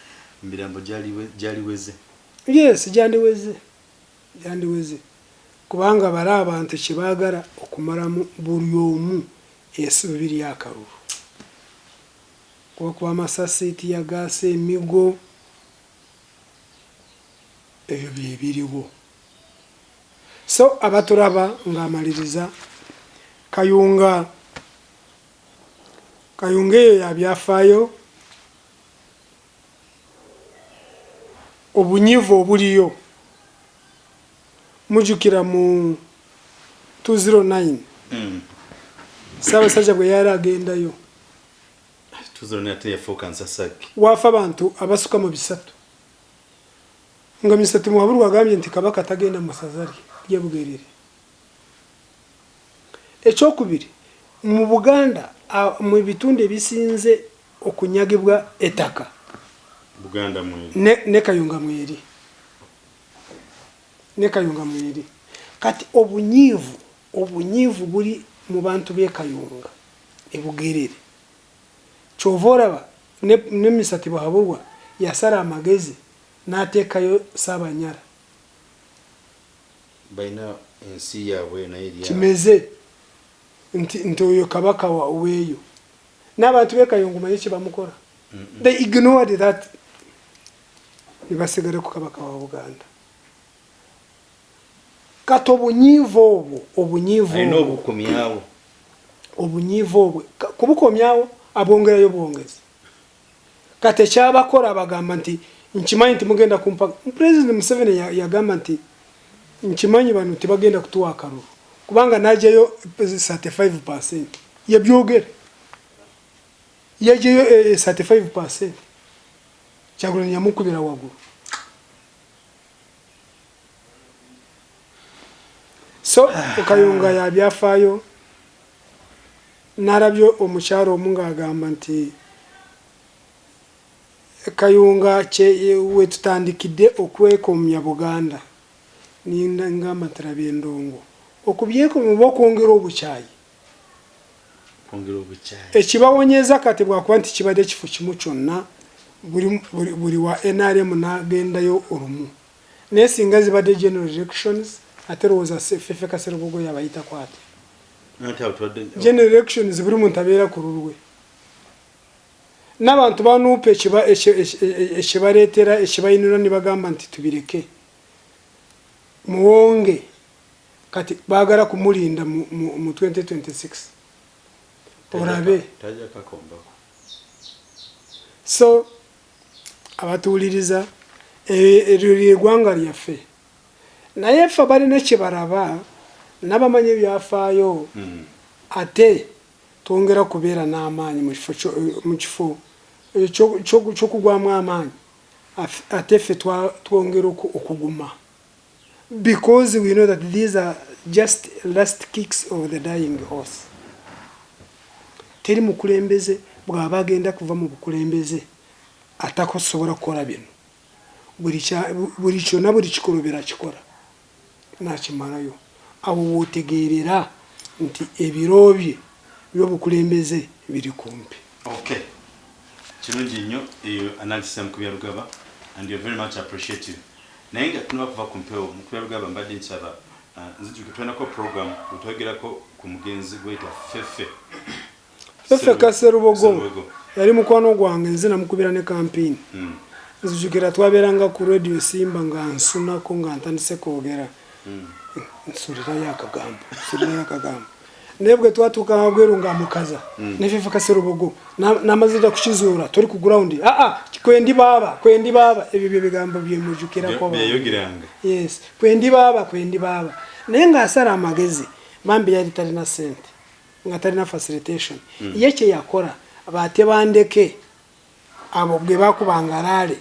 emirambo gyaliweze. Yes, gyandiweze, gyandiweze, kubanga bali abantu kyebaagala okumalamu buli omu essuubi ly'akalulu, kubakuba amasasi, teargas, emigo, ebyo bye biriwo. So abatulaba, ng'amaliriza, Kayunga, Kayunga eyo yabyafaayo, obunyivu obuliyo. Mujjukira mu 209 Ssaabasajja bwe yali agendayo, tuzona ate yafuuka nsasagge. Waafa abantu abasuka mu 300, nga Misatu Muhaburwa agambye nti Kabaka tagenda mu ssaza lye lyebugerere. Ekyokubiri, mu Buganda mu bitundu ebisinze okunyagibwa ettaka, Buganda mweri. Ne Kayunga mweri, ne Kayunga mweri. Kati obunyiivu buli mu bantu b'e Kayunga ebugerere. Kyova olaba ne Misati Buhaburwa yasala amagezi n'ateekayo Saabanyala. Balina ensi yaabwe naye eri awo. Kimeze nti oyo kabaka weeyo, n'abantu b'e Kayunga omanyi kyebamukola? They ignored that ne basigala ku kabaka wa Buganda. Kati obunyiivu obwo, obunyiivu alina obwo, obukomyawo. Obunyiivu obwo kubukomyawo, abwongerayo bwongezi. Kati ekyabakola, bagamba nti nkimanyi nti mugenda kumpa. President Museveni yagamba nti nkimanyi bano tebagenda kutuwa akalulu, kubanga najjayo 35%. Yabyogera, yajjayo 35%, Kyagulanyi yamukubira waggulu. So Kayunga yabyafaayo. Nalabye omukyalo omu ng'agamba nti Kayunga wetutandikidde okwekomya Buganda. Ninda ngamba nti laba endongo, okubyekomya oba okwongera obukyayi. Kwongera obukyayi. Ekibawonyeza kati bwakuba nti kibadde kifo kimu kyonna, buli wa NRM n'agendayo olumu. Naye singa zibadde general elections, ate lowooza Fefe Kaserubogo yabayitako ate. Anti awo tubadde general elections buli muntu abeera ku lulwe, n'abantu banuupa ekibaleetera ekibayinula ne bagamba nti tubireke muwonge. Kati baagala kumulinda mu 2026 olabe. Tajja kakombako. So abatuwuliriza, eryo lyeggwanga lyaffe, naye ffe balina kye balaba n'abamanyi ebyafaayo. Ate twongera kubeera n'amaanyi mu kifo ky'okugwamu amaanyi, ate ffe twongera okuguma, because we know that these are just last kicks of the dying horse. Teri mukulembeze bw'aba agenda kuva mu bukulembeze atakusobola kukola bino. Buli kyonna, buli kikolobera akikola nakimalayo. Awo wootegeerera nti ebiro bye by'obukulembeze biri kumpi. Okay, kirungi nnyo eyo analysis ya Mukubya Rugaba, and you're very much appreciative. Naye nga tunaba kuva ku mpewo, Mukubya Rugaba, mbadde nsaba, nzijuke tulinako program wetwogerako ku mugenzi gweyita Fefe. Fefe Kaserubogo. Serubogo. Yali mukwano gwange, nze namukubira ne kampini. Nzijukira twabeeranga ku Radio Simba, nga nsunako nga ntandise kwogera, nsulirayo akagambo, nsulirayo akagambo, naye bwe twatuuka wabweru nga mukaza ne Fefe Kaserubogo n'amazira kukizuula toli ku ground, aa kwendi baaba, kwendi baaba. Ebyo bye bigambo byemujukirako. Byeyogeranga. Yes, kwendi baaba, kwendi baaba. Naye ng'asala amagezi, bambi yali talina sente, nga talina facilitation. Ye kye yakola, baate bandeke abo bwe bakubanga laale,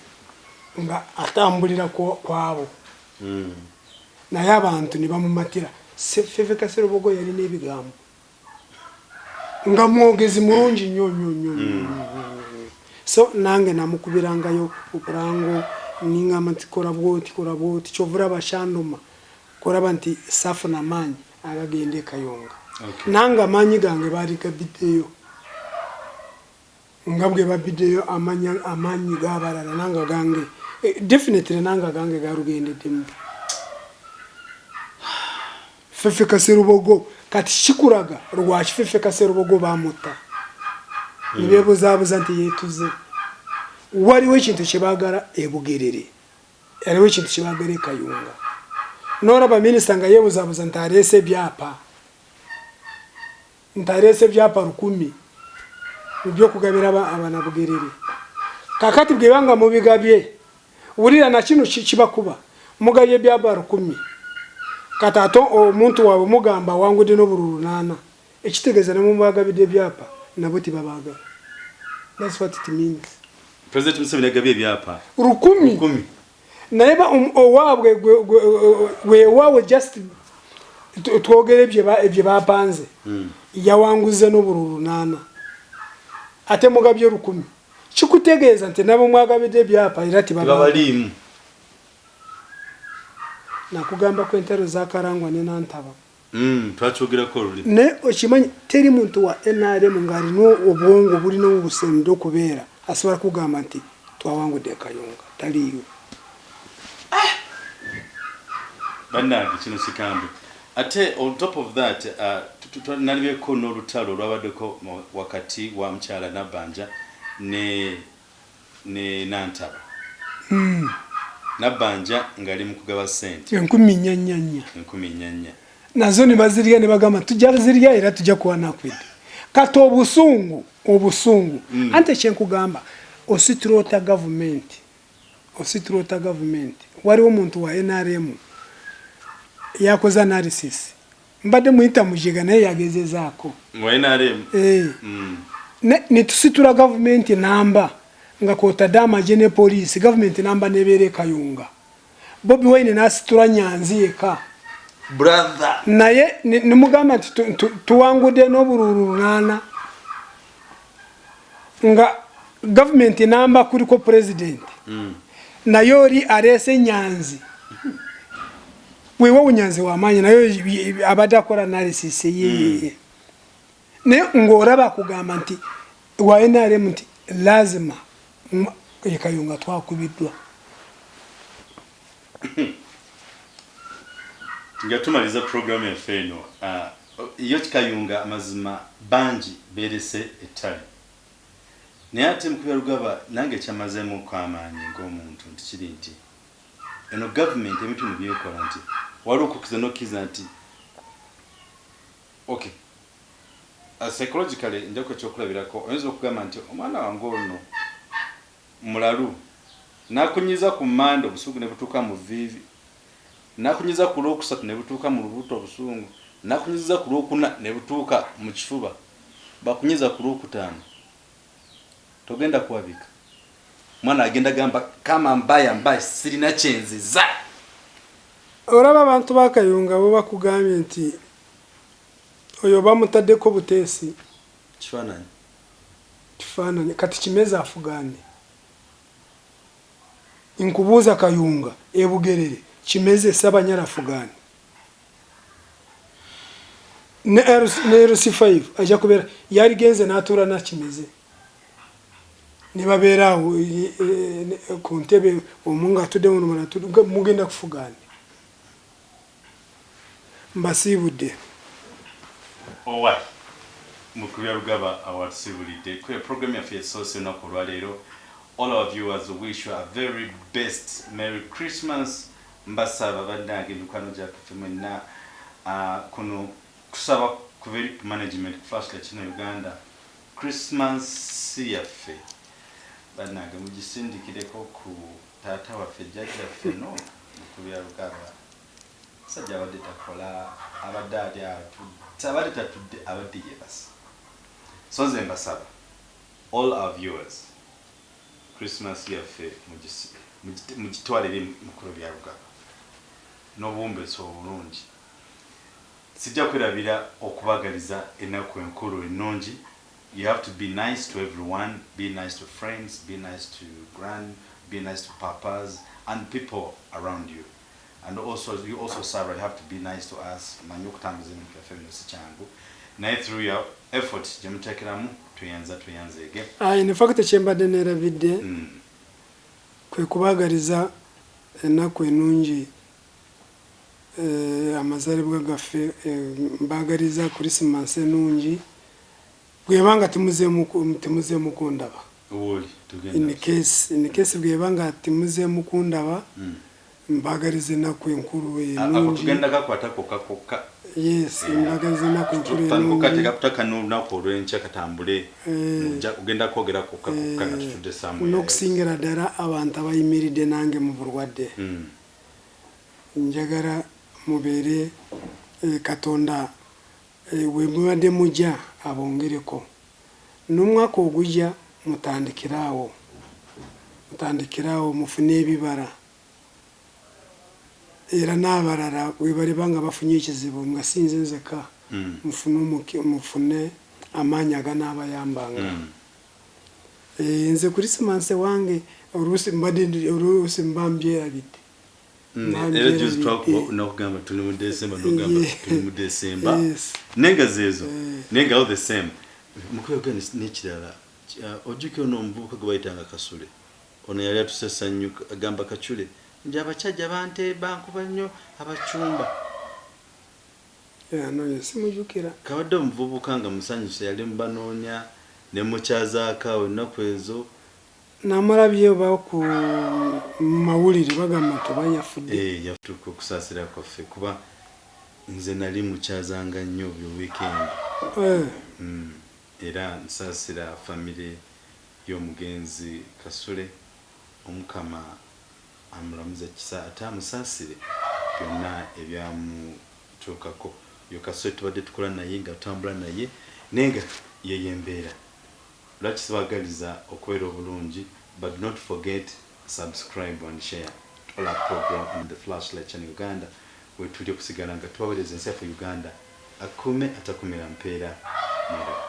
nga atambulira kwabo. Naye abantu ne bamumatira. Ffeffe Kaserubogo yalina ebigambo nga mwogezi mulungi nnyo nnyo nnyo nnyo. So nange namukubirangayo obulango, ningamba nti kola bwoti, kola bwoti, kyova olaba kyanduma kuraba nti safuna maanyi agagenda e Kayunga. Nange amaanyi gange baaligabiddeyo nga bwe babiddeyo amaanyi g'abalala, nange agange definitely nange agange galugendeddemu. Ffeffe Kaserubogo kati kikulaga lwaki Ffeffe Kaserubogo bamutta ne beebuzaabuza nti yeetuze. Waliwo ekintu kye baagala e Bugerere, waliwo ekintu kye baagala e Kayunga. N'olaba minisita nga yeebuzaabuza nti aleese ebyapa, nti aleese ebyapa 1000 eby'okugabira Abanabugerere. Kaakati bw'eba nga mubigabye, wulira na kino kibakuba, mugabye ebyapa 1000, kati ate omuntu waabwe mugamba awangudde n'obululu 8, ekitegeeza ne mubagabidde ebyapa nabo tibabaagala. That's what it means. President Museveni yagabye ebyapa 1000. 1000. Naye owaabwe weewaawe just twogere bye bapanze. Yawanguze n'obululu 8, ate mugabye 1000. Kikutegeeza nti nabo mwagabidde ebyapa era tibabaliimu. Tebabaliimu. Nakugamba ku entalo za Karangwa ne Nantaba. Twakyogerako luli. Naye okimanyi teri muntu wa NRM ng'alina obwongo bulina obusembe okubeera asobola kugamba nti twawangudde Kayunga, taliiyo. Bannange kino kikambwe. Ate on top of that, nalabyeko n'olutalo olwabaddeko wakati wa mukyala Nabbanja ne Nantaba. Nabbanja ng'ali mu kugaba ssente 44,000. 44,000. Nazo ne bazirya ne bagamba tujja zirya era tujja kuwa Nakwedde. Kati obusungu. Ante kye nkugamba, osituloota gavumenti. Osituloota gavumenti. Waliwo omuntu wa NRM yakoze analysis. Mbadde muyita mujega naye yagezezaako. Wa NRM? Ne tusitura gavumenti namba nga kwotadde amagye ne poliisi, gavumenti namba nebeera e Kayunga. Bobi Wine n'asitura Nyanzi yekka. Brother. Naye nimugamba nti tuwangudde n'obululu 8 nga gavumenti namba kuliko president. Naye oli aleese Nyanzi. Weewa Nyanzi w'amaanyi naye abadde akola analysis ye. Naye ng'olaba akugamba nti wa NRM nti lazima e Kayunga twakubiddwa. Nga tumaliza program yaffe eno, yo Kayunga amazima bangi beerese ettale, naye ate Mukubya Lugaba nange kyamazeemuko amaanyi ng'omuntu nti kiri nti eno gavumenti ebintu bino byekola nti waliwo okukkiriza n'okkiriza nti okay, psychologically nja ekyokulabirako, oyinza okugamba nti omwana wange ono mulalu, nakunyiza ku mande obusungu ne butuuka mu viivi, nakunyiza ku lwokusatu ne butuuka mu lubuto obusungu, nakunyiza ku lwokuna ne butuuka mu kifuba, bakunyiza ku lwokutaano togenda kuwabika. Mwana agenda gamba kama mbaya mbaya, sirina kyenziza. Olaba abantu ba Kayunga bo bakugambye nti oyo bamutaddeko buteesi kifaananyi. Kifaananyi. Kati Kimeza afugande nkubuuza, Kayunga ebugerere Kimeze Sabanyala afugande ne LC5 ajja kubeera yaligenze n'atuula nakimeze ne babeera awo ku ntebe, omu ng'atudde omulala atudde, mugenda kufugande. Mbasiibudde. Owa Mukubya Lugaba awatusiibulidde ku program yaffe esoose olunaku olwaleero. All our viewers, wish you a very best Merry Christmas. Mbasaba bannange mikwano gyaffe mwenna, kuno kusaba kuva eri ku management ku Flash Kino Uganda, Christmas yaffe bannange mugisindikireko ku taata waffe, jjajjaffe no Mukubya Lugaba. Musajja abadde takola, abadde ali atudde, abadde tatudde, abadde yebasa. So nze mbasaba, all our viewers, Christmas yaffe mugitwale eri Mukulu Byarugaba. N'obuwombeefu obulungi. Sijja kwerabira okubagaliza ennaku enkulu ennungi. You have to be nice to everyone, be nice to friends, be nice to grand, be nice to papas and people around you. And also you also, Sarah, you have to be nice to us. Manyi okutambuza ebintu byaffe bino si kyangu, naye through your effort gye muteekeramu, tweyanza, tweyanzeege. In fact, kyembadde neerabidde kwe kubaagaliza ennaku ennungi, amazaalibwa gaffe. Mbaagaliza Krisimansi ennungi, bwebanga temuzeemu kundaba. Wooli. In case bwebanga temuzeemu kundaba, mbaagaliza ennaku enkulu Ako ennungi. Tugenda kakwata kokka kokka. Yes, mbaagaliza ennaku enkulu Tutandika ennungi. okateeka kutaka n'olunaku olw'enkya katambule. Ogenda kwogera kokka kokka nga tutudde somewhere. N'okusingira ddala abantu abayimiridde nange mu bulwadde, njagala mubeere, Katonda, we mubadde mujja abongereko n'omwaka ogujja. Mutandikiraawo, mutandikiraawo, mufune ebibala, era n'abalala bwe baliba nga bafunye ekizibu nga sinze nzeka, mufune amaanyi aganaabayambanga. Nze Krisimansi wange oluusi mbadde oluusi mba mbyerabidde. Era juzi twakuba nakugamba tuli mu December, nogamba tuli mu December. Yes. Naye nga zeezo, naye nga all the same mukwega. N'ekirala, ojjukira ono omuvubuka gwe bayitanga Kasule? Ono yali atusesa nnyo, agamba Kacule nti abakyajja bante bankuba nnyo abacumba. Yeah, no, simujjukira. Kabadde omuvubuka nga musanyusa, yali mubanoonya ne mukyazaako awo ennaku ezo. Namulabye oba ku mawulire bagamba nti oba yafudde. Eh, yatuuka, okusaasira kwaffe, kuba nze nali mukyazanga nnyo buli weekend. Era nsaasira famire y'omugenzi Kasule. Omukama amulamuze kisa ate amusaasire byonna ebyamutuukako. Yo Kasule tubadde tukola naye nga tutambula naye, naye nga yeyo embeera. Lwaki sibagaliza okubeera obulungi? But do not forget, subscribe and share all our program on the Flashlight Channel Uganda, wetuli okusigala nga tubaweereza ensi yaffe Uganda. Akuume atakumira mpeera mweraba.